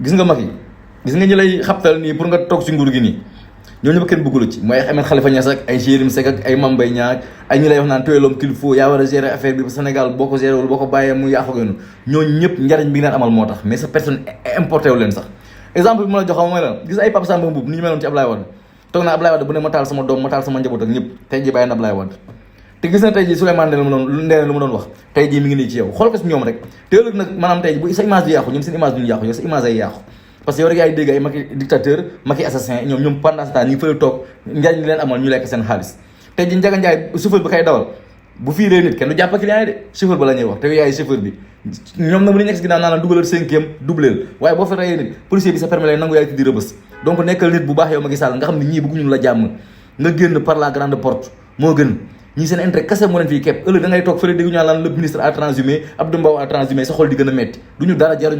gis nga Macky gis nga ñi lay xaptal nii pour nga toog si nguur gi nii ñooñu ba kenn bëggulu ci mooy Ahmed Khalifa Niass ak ay Yérim Seck ak ay Mame Mbaye Niang ak ay ñi lay wax naan tu es l'homme qu'il faut yaa war a gérer affaire bi Sénégal boo ko gérer wul boo ko bàyyee mu yàqu gënu ñooñu ñëpp njariñ bi nga leen amal moo tax mais sa personne importé wu leen sax exemple bi ma la jox mooy la gis ay Pape Samba Mboup ni ñu meloon ci Ablaye Wade toog naa Ablaye Wade bu ne ma taal sama doom ma taal sama njaboot ak ñëpp tey ji bàyyi na Ablaye Wade te gis na tey ji Souleymane Ndéné lu mu doon wax tey ji mi ngi nii ci yow xool ko si ñoom rek te ëllëg nag maanaam tey ji bu sa image bi yàqu ñoom seen image duñu yàqu yow sa image ay yàqu parce que yow rek yaay dégg ay Macky dictateur Macky assassin ñoom pendant ce temps ñi fële toog njariñ li leen amal ñu lekk seen xaalis tey ji Ndiaga Ndiaye chauffeur bi kay dawal bu fiiree nit kenn du jàpp client yi de chauffeur ba la ñuy wax te yow yaay chauffeur bi ñoom na mu nekk si ginnaaw naa la dugalal 5e doubleel waaye boo fa reyee nit policier bi sa permis lay nangu yaay tuddi rëbës donc nekkal nit bu baax yow Macky Sall nga xam ne ñii bëgguñu la jàmm nga génn par la grande porte moo gën ñii seen intérêt kese moo leen fii kepp ëllëg da ngay toog fële dégg ñu naan le ministre a transhumé Abdou Mbow a transhumé sa xol di gën a metti duñu dara jaruñu